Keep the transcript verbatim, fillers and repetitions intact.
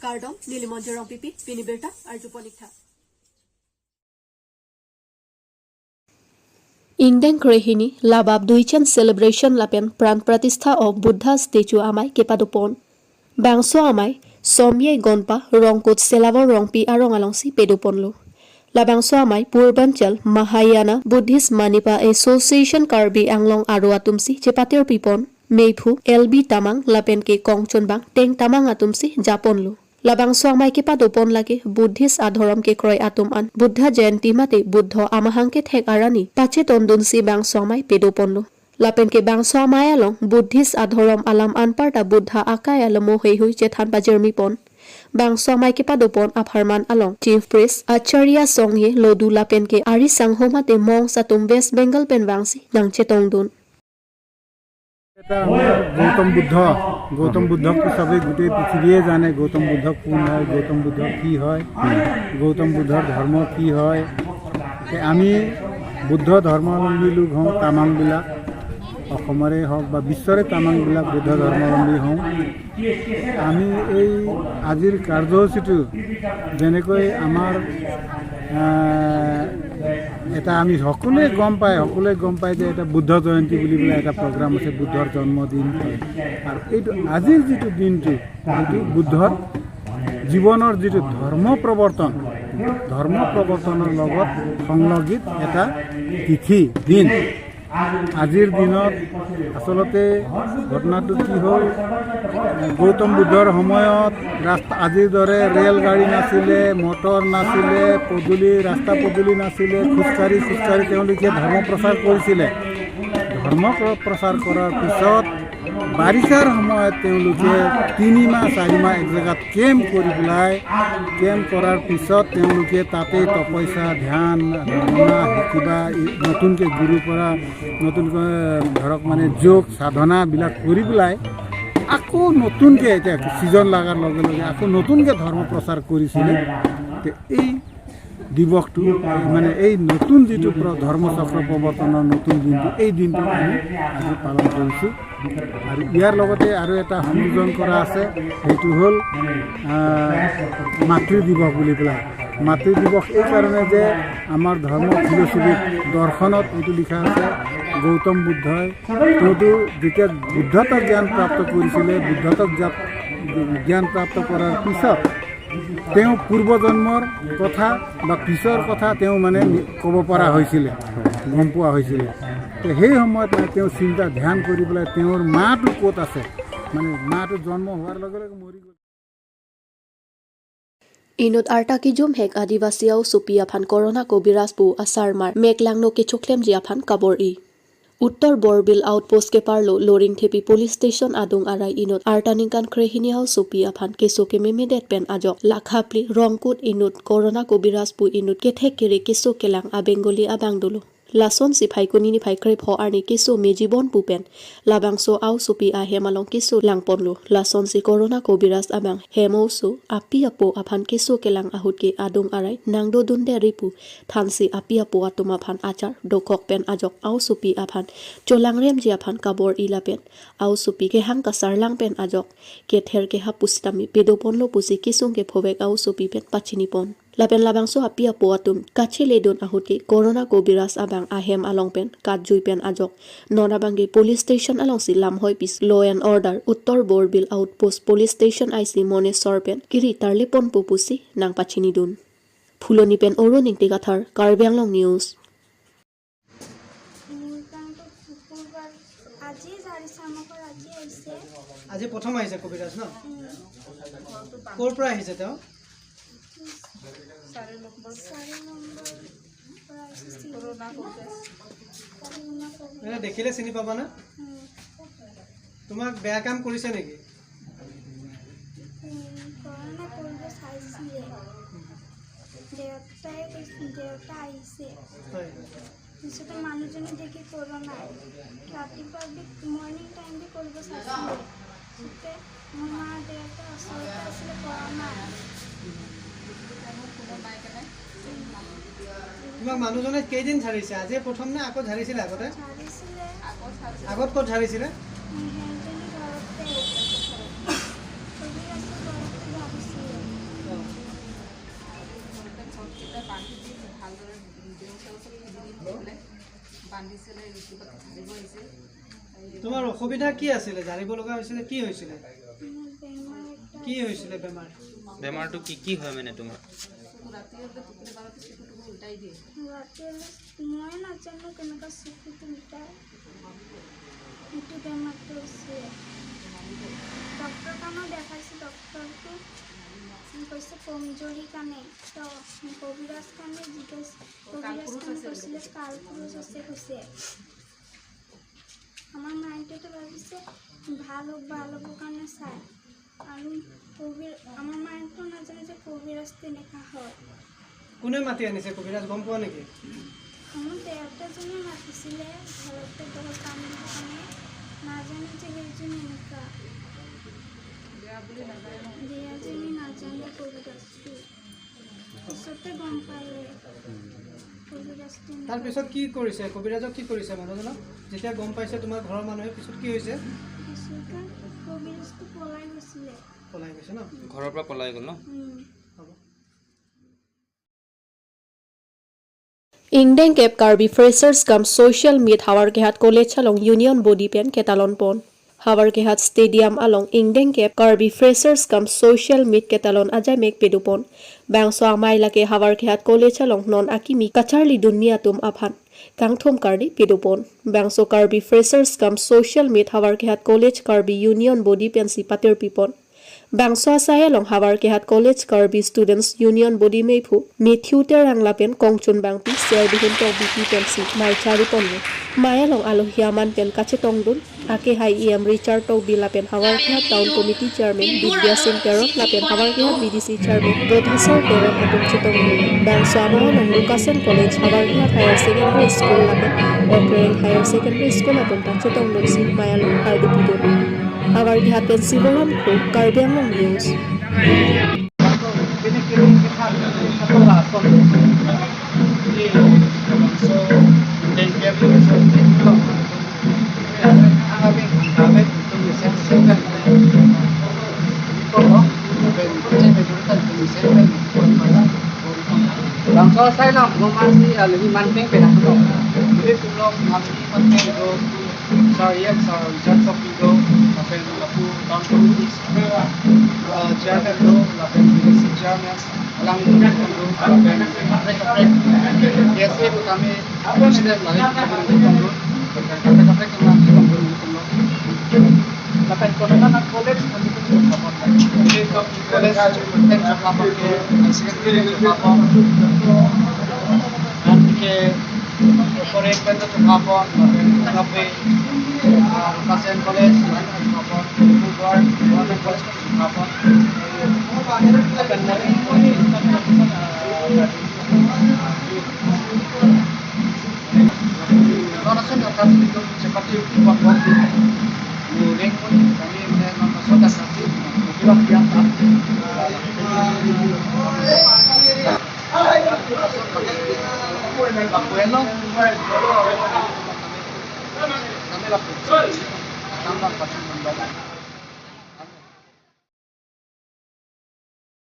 Kardom, neli Monjir Rongpipi, pini birta arjupon ik tha. Ingdeng krehini, labap duichen celebration lapen pran pratistha of Buddha statue amei kepadopon. Bangso amei, Somye Gonpa, Rongkut Selawor Rongpi arong alongsi pedoponlo. Labangso amei, Purbanchal Mahayana Buddhist Manipa Association Karbi Anglong aro atumsi chepatir pipon, meiphu L B Tamang lapen ke kongchunbang Teng Tamang atumsi japonlo. Labangso amei kepadopon lake Buddhist adhorom kekroi atum an Buddha Jayanti mate Buddho amahang kethek arni pachetondunsi bangso amei pedoponlo. Lapen ke bangso amei along Buddhist adhorom alam anparta Buddha akai alamo heihui chethan pajirmipon. Bangso amei kepadopon apharman along Chief Priest Acharya Songye Lodu lapen ke ari sangho mate monks atum West Bengal pen vangsi nangchetongdun. এটা আমাৰ গৌতম বুদ্ধ, গৌতম বুদ্ধক তো সবেই গোটেই পৃথিৱীয়ে জানে, গৌতম বুদ্ধ কোন হয়, গৌতম বুদ্ধ কি হয়, গৌতম বুদ্ধৰ ধৰ্ম কি হয়। তে আমি বুদ্ধ ধৰ্মাৱলম্বী লোক হওঁ, তামাংবিলাক অসমৰে হওক বা বিশ্বৰে তামাংবিলাক বুদ্ধ ধৰ্মাৱলম্বী হওঁ। আমি এই আজিৰ কাৰ্যসূচীটো যেনেকৈ আমাৰ, আহ, এটা আমি সকলোৱে গম পায়, সকলোৱে গম পায় যে এটা বুদ্ধ জয়ন্তী বুলি পেলাই এটা প্ৰগ্ৰাম আছে, বুদ্ধৰ জন্মদিন। আৰু এইটো আজিৰ যিটো দিনটো, এইটো বুদ্ধৰ জীৱনৰ যিটো ধৰ্ম প্ৰৱৰ্তন, ধৰ্ম প্ৰৱৰ্তনৰ লগত সংলগ্নিত এটা তিথি, দিন। আজিৰ দিনত আচলতে ঘটনাটো কি হ'ল, গৌতম বুদ্ধৰ সময়ত ৰাস্তা, আজিৰ দৰে ৰেল গাড়ী নাছিলে, মটৰ নাছিলে, পদূলি, ৰাস্তা পদূলি নাছিলে, খোজকাঢ়ি খোজকাঢ়ি তেওঁলোকে ধৰ্ম প্ৰচাৰ কৰিছিলে। ধৰ্ম প্ৰ-, প্ৰচাৰ কৰাৰ পিছত বাৰিষাৰ সময়ত তেওঁলোকে তিনিমাহ চাৰিমাহ এক জেগাত কেম্প কৰি পেলাই, কেম্প কৰাৰ পিছত তেওঁলোকে তাতে তপস্যা, ধ্যান, ভাওনা, কিবা ই-, নতুনকৈ গুৰুৰ পৰা নতুনকৈ ধৰক মানে যোগ সাধনাবিলাক কৰি পেলাই আকৌ নতুনকৈ এতিয়া ছিজন লগাৰ লগে লগে আকৌ নতুনকৈ ধৰ্ম প্ৰচাৰ কৰিছিলে। তে এই দিৱসটো, মানে এই নতুন যিটো প্ৰ-, ধৰ্মচক্ৰ প্ৰৱৰ্তনৰ নতুন দিনটো, এই দিনটো আমি আজি পালন কৰিছোঁ। আৰু ইয়াৰ লগতে আৰু এটা সংযোজন কৰা আছে, সেইটো হ'ল, আহ, মাতৃ দিৱস বুলি পেলাই। মাতৃ দিৱস এই কাৰণে যে আমাৰ ধৰ্ম ফিলচফিত, দৰ্শনত এইটো লিখা আছে, গৌতম বুদ্ধই তেওঁতো যেতিয়া বুদ্ধত্ব জ্ঞান প্ৰাপ্ত কৰিছিলে, বুদ্ধত্ব জ্ঞা-, জ্ঞান প্ৰাপ্ত কৰাৰ পিছত তেওঁ পূৰ্বজন্মৰ কথা বা পিছৰ কথা তেওঁ মানে নি-, ক'ব পৰা হৈছিলে, গম পোৱা হৈছিলে। তো সেই সময়ত মানে তেওঁ চিন্তা ধ্যান কৰি পেলাই তেওঁৰ মাটো ক'ত আছে, মানে মাটো জন্ম হোৱাৰ লগে লগে মৰি গ'ল। Inut arta kejum hek Adivasi aosopi aphan Corona Kobiraj pu asarmar meklangno kechoklemji aphan kabor-i. Uttor Borbil Outpost keparlo Loringthepi Police Station adung arai inut arta ningkan krehini aosopi aphan keso kememedet pen ajok lakha phli Rongkut inut Corona Kobiraj pu inut kethek kere keso kelang a-Bengali abang dolo. Lasonsi Phaikuni niphai krepho arni keso mejibon pu pen labangso aosopi ahem along keso langponlo. Lasonsi Corona Kobiraj abang hem oso api apo aphan keso kelang ahut ke adung arai nangdodunde ri pu thansi api apo atum aphan achar dokok pen ajok aosopi aphan cholangremji aphan kabor-i lapen aosopi kehang kasarlang pen ajok kether kehap pusitame pedoponlo pusi kesung kephovek aosopi pen pachinipon. Lapen labangso api apo atum kacheledun ahut ke Corona Kobiraj abang ahem along pen katjui pen ajok non abangke police station alongsi lamhoi pis law and order Uttor Borbil Outpost Police Station I C Monesor pen kiri tarleponpo pusi nangpachinidun. Phuloni pen Oro Ningti Kathar, Karbi Anglong News. মুলতানটো শুকুৰবাৰ, আজি ঝাৰিছে, আমাৰ ঘৰ আজি আহিছে। আজি প্ৰথম আহিছে কবিৰাজ ন? উম। ক'ৰ পৰা আহিছে তেওঁ? চাৰি নম্বৰ পৰা আহিছে। কৰোণা কবিৰাজ। কৰোণা কবিৰাজ। মানে দেখিলে চিনি পাবা না? উম। তোমাক বেয়া কাম কৰিছে নেকি? উম, কৰোণা কৰিব চাইছিলে। দেউতাই কৈছে, দেউতা আহিছে। হয়। পিছতে মানুহজনে দেখি কৰোণা। ৰাতিপুৱা বি-, মৰ্ণিং টাইম বি কৰিব চাইছিলে। পিছতে মোৰ মা দেউতা ওচৰতে আছিলে, কৰোণা। তোমাক মানুহজনে কেইদিন ঝাৰিছে? আজিয়ে প্ৰথম নে আকৌ ঝাৰিছিলে আগতে? ঝাৰিছিলে। আগত ক'ত ঝাৰিছিলে? উম, হেৰিজনী ঘৰতে। কবিৰাজৰ ঘৰতে ঝাৰিছিলে। বান্ধিছিলে, ঋতু কথা জানিব আহিছে। তোমাৰ অসুবিধা কি আছিলে? জানিব লগা হৈছিলে, কি হৈছিলে? মোৰ বেমাৰ এটা কি আছে। হৈছিলে বেমাৰ? বেমাৰটো কি কি হয় মানে তোমাৰ? ৰাতি হ'লে টোপনি মাৰোঁতে চকুটো উল্টাই দিয়ে। ৰাতি হ'লে মই নাজানো কেনেকুৱা চকুটো উল্টাই। এইটো বেমাৰটো হৈছে। ডক্টৰ কাণত দেখাইছো, ডক্টৰটো কৈছে কমজোৰি কাৰণে। তো কবিৰাজ কাৰণে জিজ্ঞেস, কবিৰাজ কাণত কৈছিলে কালপুৰুষ আছে কৈছে। আমাৰ মাইণ্ডেতো ভাবিছে ভাল হওক, ভাল হ'ব কাৰণে চাই। আৰু কবিৰ, আমাৰ মাইণ্ডটো নাজানে যে কবিৰাজ তেনেকা হয়। কোনে মাতি আনিছে কবিৰাজ, গম পোৱা নেকি? আমাৰ দেউতাজনে মাতিছিলে, ঘৰতে বহুত কাম দিবৰ কাৰণে। নাজানে যে সেইজন এনেকা। বেয়া বুলি নাজানে। বেয়া বুলি নাজানে কবিৰাজটো। পিছতে গম পালে কবিৰাজটো তাৰ এনেকা। পিছত কি কৰিছে? কবিৰাজক কি কৰিছে মানুহজনক? যেতিয়া গম পাইছে তোমাৰ ঘৰৰ মানুহে, পিছত কি হৈছে? পিছতে কবিৰাজটো পলাই গৈছিলে। পলাই গৈছে ন? ঘৰৰ পৰা পলাই গ'ল ন? উম। হ'ব। Ingdeng kep Karbi Freshers cum Social Meet Howraghat College along Union Body pen ketalon pon. Howraghat Stadium along ingdeng kep Karbi Freshers cum Social Meet ketalon ajaimek pedupon. Bangso amei lake Howraghat College along non akimi kacharlidunmi atum aphan kangthum kardi pedupon. Bangso Karbi Freshers cum Social Meet Howraghat College Karbi Union Body pensi patirpipon. Bangso asai along Howraghat College Karbi Students Union Body meiphu Matthew Terang lapen kongchun bangpi Sir Bihun Tokbipi pensi mei chariponlo. Mei along alohi aman pen kachetongdun akehai E M Richard Tokbi lapen Howraghat Town Committee Chairman Bidya Singh Terang lapen Howraghat B D C Chairman Dodhasar Terang atum chetongdun. Bangso amei along Lukasen College, Howraghat Higher Secondary School lapen Okreng Higher Secondary School atum ta chetongdunsi mei along kardupidun. Howraghat pen Sivaram Kro, Karbi Anglong News. Bangso asai along, masi alimi manpeng pen atum. Jadi tulong alimi manpeng do, Sir Ian, Sir Richard Tokbi do, lapen lapu Town Committee, eh, Chairman do, lapen B D C Chairman, alangtum do, lapen kaprek kaprek, K S A do kami, President lake do, lapen kaprek kaprek alangtum do. Lapen Kolkata College, college, college, college, college, college, college, Foreign pen ta chokapon, lapen kaprek, ah, Lukasen College, lapen chokapon, Bubar, Government College pen chokapon. Lapen, ah, non ason Lukasen itu chepati buat buat di. Muring pun kami, eh, non ason Lukasen, bilang biasa.